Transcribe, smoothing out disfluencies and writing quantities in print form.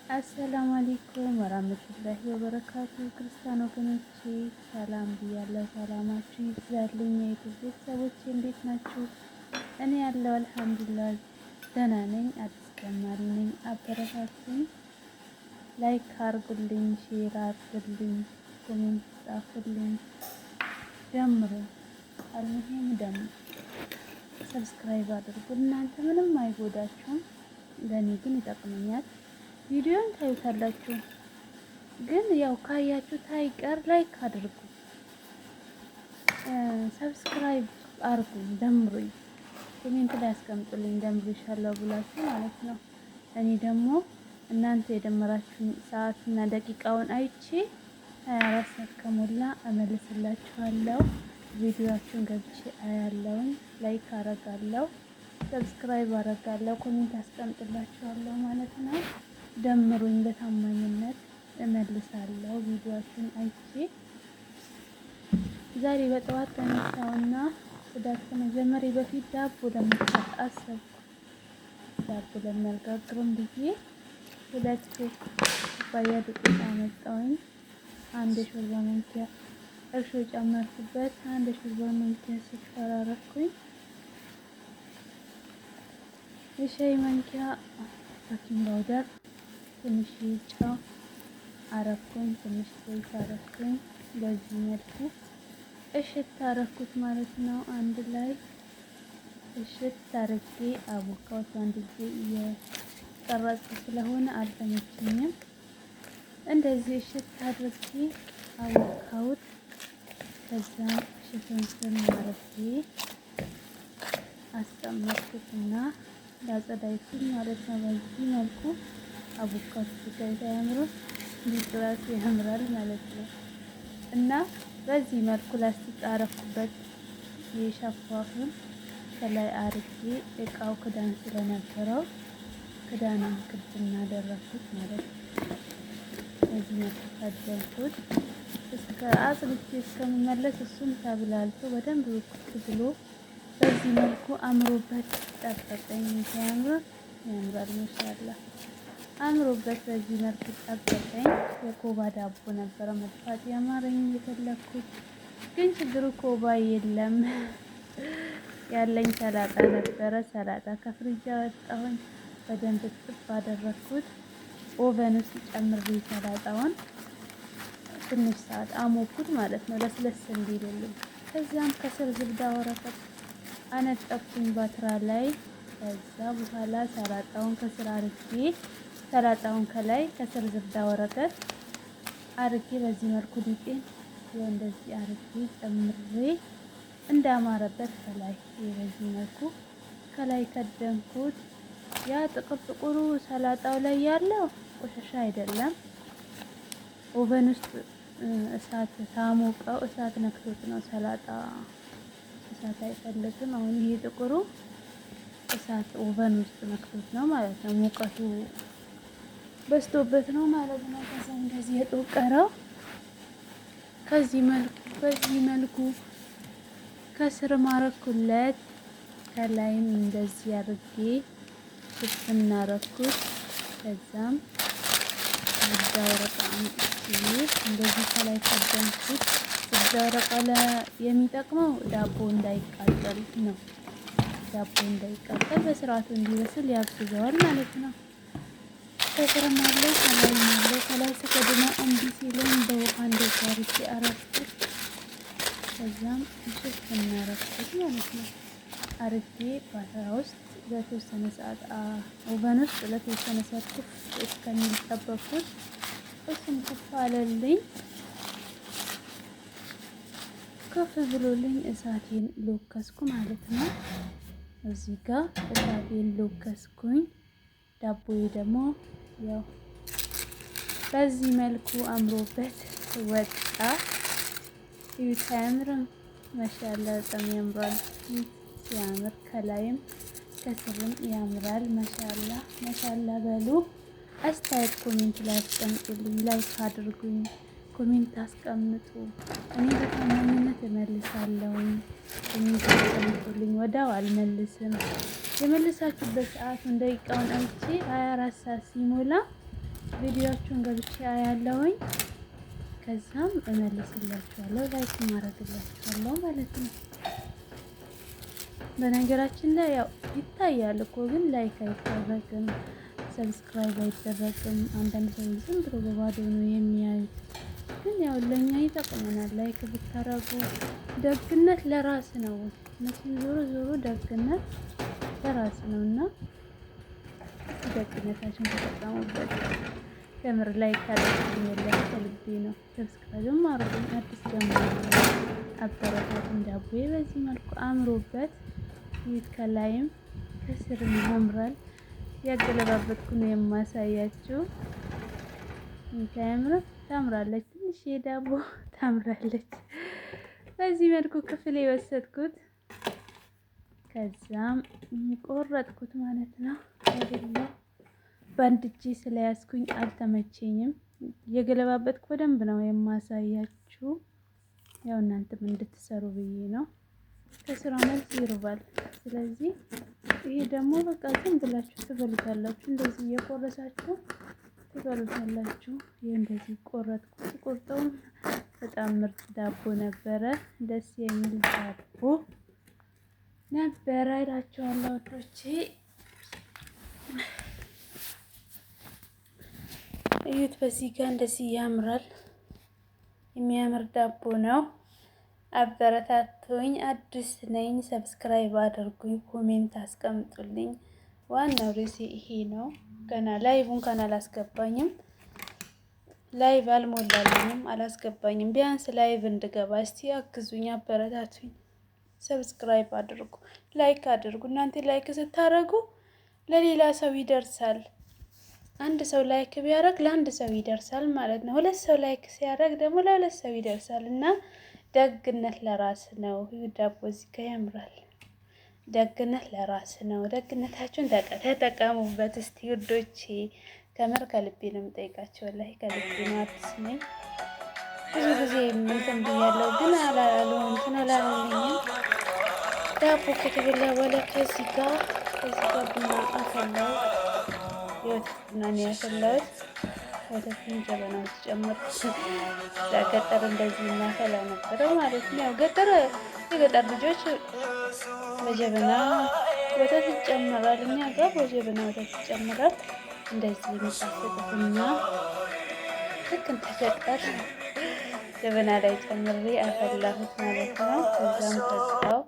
السلام عليكم ورحمة الله وبركاته። ክርስቲያን ወገኖቼ ሰላም ብያለሁ። ሰላማችሁ ይብዛልኝ። የዩቲዩብ ቤተሰቦቼ እንዴት ናችሁ? እኔ ያለው الحمد لله ደህና ነኝ። አዲስ ጀማሪ ነኝ። አበረታቱኝ። Like አርጉልኝ፣ share አርጉልኝ፣ comment ጻፉልኝ። ደምሩ المهم ደምሩ፣ subscribe አድርጉ። እናንተ ምንም አይጎዳችሁም፣ ለእኔ ግን ይጠቅመኛል። ቪዲዮን ታዩታላችሁ፣ ግን ያው ካያችሁ ታይቀር like አድርጉ፣ subscribe አድርጉ፣ ደምሩኝ፣ comment ላይ አስቀምጡልኝ ደምሩሻለሁ ብላችሁ ማለት ነው። እኔ ደግሞ እናንተ የደመራችሁኝ ሰዓትና ደቂቃውን አይቼ 24 ሰዓት ከሞላ እመልስላችኋለሁ። ቪዲዮአችሁን ገብቼ አያለውን፣ like አረጋለሁ፣ subscribe አረጋለሁ፣ comment አስቀምጥላችኋለሁ ማለት ነው። ደምሩኝ፣ በታማኝነት እመልሳለሁ ቪዲዮአችሁን አይቼ። ዛሬ በጠዋት ተነሳውና ጽዳት ከመጀመሬ በፊት ዳቦ ለመስራት አሰብኩ። ዳቦ ለምን ብዬ 2 ኩባያ ዱቄት አመጣሁኝ። አንድ የሾርባ ማንኪያ እርሾ ጨመርኩበት። አንድ የሾርባ ማንኪያ ስኳር አረኩኝ። የሻይ ማንኪያ baking powder፣ ትንሽ ጨው አረኩኝ። ትንሽ ዘይት አረኩኝ። በዚህ መልኩ እሽት አረኩት ማለት ነው። አንድ ላይ እሽት አርጌ አቦካሁት። አንድ ጊዜ እየቀረጽኩ ስለሆነ አልተመቸኝም። እንደዚህ እሽት አድርጌ አቦካሁት። ከዛም ሽፍንፍን አርጌ አስቀመጥኩትና ላጸዳይኩኝ ማለት ነው። በዚህ መልኩ አቦካሁት። ስታዩት አያምርም? ሊጥራሱ ያምራል ማለት ነው። እና በዚህ መልኩ ላስቲክ አረኩበት። የሸፋፉን ከላይ አርጌ እቃው ክዳን ስለነበረው ክዳኑን ክድን አደረኩት ማለት ነው። በዚህ መልኩ ከደንኩት። እስከ አጽድቼ እስከምመለስ እሱም ተብላልቶ በደንብ ብኩት ብሎ በዚህ መልኩ አምሮበት ጠበቀኝ። ሲያምር ያምራል፣ ማሻአላ አምሮበት በዚህ መልኩ ጠበቀኝ። የኮባ ዳቦ ነበረ መድፋት ያማረኝ የፈለኩት፣ ግን ችግሩ ኮባ የለም። ያለኝ ሰላጣ ነበረ። ሰላጣ ከፍሪጃ ወጣሁኝ፣ በደንብ ጥብ አደረኩት። oven ውስጥ ጨምሬ ሰላጣውን ትንሽ ሰዓት አሞኩት ማለት ነው፣ ለስለስ እንዲልልኝ። ከዛም ከስር زبدة ወረቀት አነጠፍኩኝ ባትራ ላይ። ከዛ በኋላ ሰላጣውን ከስር አርጌ፣ ሰላጣውን ከላይ፣ ከስር زبدة ወረቀት አርጌ በዚህ መልኩ ሊጤን እንደዚህ አርጌ ጨምሬ እንዳማረበት ከላይ በዚህ መልኩ ከላይ ከደንኩት። ያ ጥቁር ጥቁሩ ሰላጣው ላይ ያለው ቆሻሻ አይደለም። oven ውስጥ እሳት ሳሞቀው እሳት ነክቶት ነው። ሰላጣ እሳት አይፈልግም። አሁን ይሄ ጥቁሩ እሳት oven ውስጥ ነክቶት ነው ማለት ነው። ሙቀቱ በዝቶበት ነው ማለት ነው። ከዛ እንደዚህ የጦቀረው ከዚህ መልኩ በዚህ መልኩ ከስር ማረኩለት። ከላይም እንደዚህ አድርጌ ሽፍን አረኩት። ከዛም زبدة ወረቃ አምጥቼ እንደዚህ ከላይ ከደንኩት። زبدة ወረቃ የሚጠቅመው ዳቦ እንዳይቃጠል ነው። ዳቦ እንዳይቃጠል በስርዓቱ እንዲበስል ያግዘዋል ማለት ነው። ከስርም አለው ከላይም አለው። ከላይ ስከድነው እምቢ ሲለኝ በውሃ እንደዚህ አድርጌ አረኩት። ከዛም ሽፍን አረኩት ማለት ነው። አርጌ ባትራ ውስጥ ለተወሰነ ሰዓት oven ውስጥ ለተወሰነ ሰዓት ኩፍ እስከሚል ጠበቅኩት። እሱም ኩፍ አለልኝ። ከፍ ብሎልኝ እሳቴን ለኮስኩ ማለት ነው። እዚህ ጋር እሳቴን ለኮስኩኝ። ዳቦዬ ደግሞ ያው በዚህ መልኩ አምሮበት ወጣ። እዩት፣ አያምርም? ማሻአላ በጣም ያምራል። ሲያምር ከላይም ከስርም ያምራል። ማሻአላ ማሻአላ በሉ። አስተያየት comment ላይ አስቀምጡልኝ፣ like አድርጉኝ፣ comment አስቀምጡ። እኔ በታማኝነት እመልሳለሁ። Comment አስቀምጡልኝ፣ ወዲያው አልመልስም። የመለሳችሁበት ሰዓቱን ደቂቃውን አይቼ 24 ሰዓት ሲሞላ ቪዲዮአችሁን ገብቼ አያለሁኝ። ከዛም እመልስላችኋለሁ፣ like ማድረግላችኋለሁ ማለት ነው። በነገራችን ላይ ያው ይታያል እኮ ግን like አይደረግም፣ subscribe አይደረግም። አንዳንድ ሰው ዝም ብሎ በባዶ ነው የሚያዩት። ግን ያው ለእኛ ይጠቅመናል። like ብታረጉ ደግነት ለራስ ነው። መቼም ዞሮ ዞሮ ደግነት ለራስ ነው እና ደግነታችን ተጠቀሙበት። ከምር like አድርጉኝ፣ የለም ከልቤ ነው። subscribe ም አድርጉኝ። አዲስ ጀምሮ አበረታቱኝ። ዳቦዬ በዚህ መልኩ አምሮበት ይህ ከላይም ከስርም ያምራል። ያገለባበጥኩ ነው የማሳያችሁ። ከያምር ታምራለች። ትንሽ የዳቦ ታምራለች። በዚህ መልኩ ክፍል የወሰድኩት ከዛም ቆረጥኩት ማለት ነው። አይደለ በአንድ እጄ ስለያዝኩኝ አልተመቸኝም። የገለባበጥኩ በደንብ ነው የማሳያችሁ። ያው እናንተም እንድትሰሩ ብዬ ነው። ከስራ መልስ ይርባል። ስለዚህ ይሄ ደግሞ በቃ ዝም ብላችሁ ትበሉታላችሁ። እንደዚህ እየቆረሳችሁ ትበሉታላችሁ። ይህ እንደዚህ ቆረጥኩ። ቆርጠውም በጣም ምርጥ ዳቦ ነበረ። ደስ የሚል ዳቦ ነበረ እላችኋለሁ ወዶቼ። እዩት፣ በዚህ ጋር እንደዚህ ያምራል። የሚያምር ዳቦ ነው። አበረታቱኝ። አዲስ ነኝ። subscribe አድርጉኝ፣ comment አስቀምጡልኝ። ዋናው ርዕሴ ይሄ ነው። ገና live እንኳን አላስገባኝም። live አልሞላልኝም፣ አላስገባኝም። ቢያንስ live እንድገባ እስቲ አግዙኝ፣ አበረታቱኝ። subscribe አድርጉ፣ like አድርጉ። እናንተ like ስታደርጉ ለሌላ ሰው ይደርሳል። አንድ ሰው like ቢያደርግ ለአንድ ሰው ይደርሳል ማለት ነው። ሁለት ሰው like ሲያደርግ ደግሞ ለሁለት ሰው ይደርሳል እና ደግነት ለራስ ነው። ይህ ዳቦ እዚህ ጋ ያምራል። ደግነት ለራስ ነው። ደግነታችሁን ተጠቀሙበት እስቲ ውዶቼ። ከምር ከልቤ ነው የምጠይቃቸው። ላይ ከልቤ ነው። አዲስ ነኝ። ብዙ ጊዜ እንትን ብያለሁ፣ ግን እንትን አላለኝም። ዳቦ ከተበላ በኋላ ከዚህ ጋር ቡና አፈላው። የወተት ቡና ነው ያፈላሁት። ወተቱን ጀበና ውስጥ ጨመርኩ። ገጠር እንደዚህ እናፈላ ነበረ ማለት ነው። ያው ገጠር የገጠር ልጆች በጀበና ወተት ይጨመራል። እኛ ጋር በጀበና ወተት ይጨመራል። እንደዚህ የሚጣፍጥ ቡና ልክ እንደ ገጠር ጀበና ላይ ጨምሬ አፈላሁት ማለት ነው። ከዛም ጠጣው።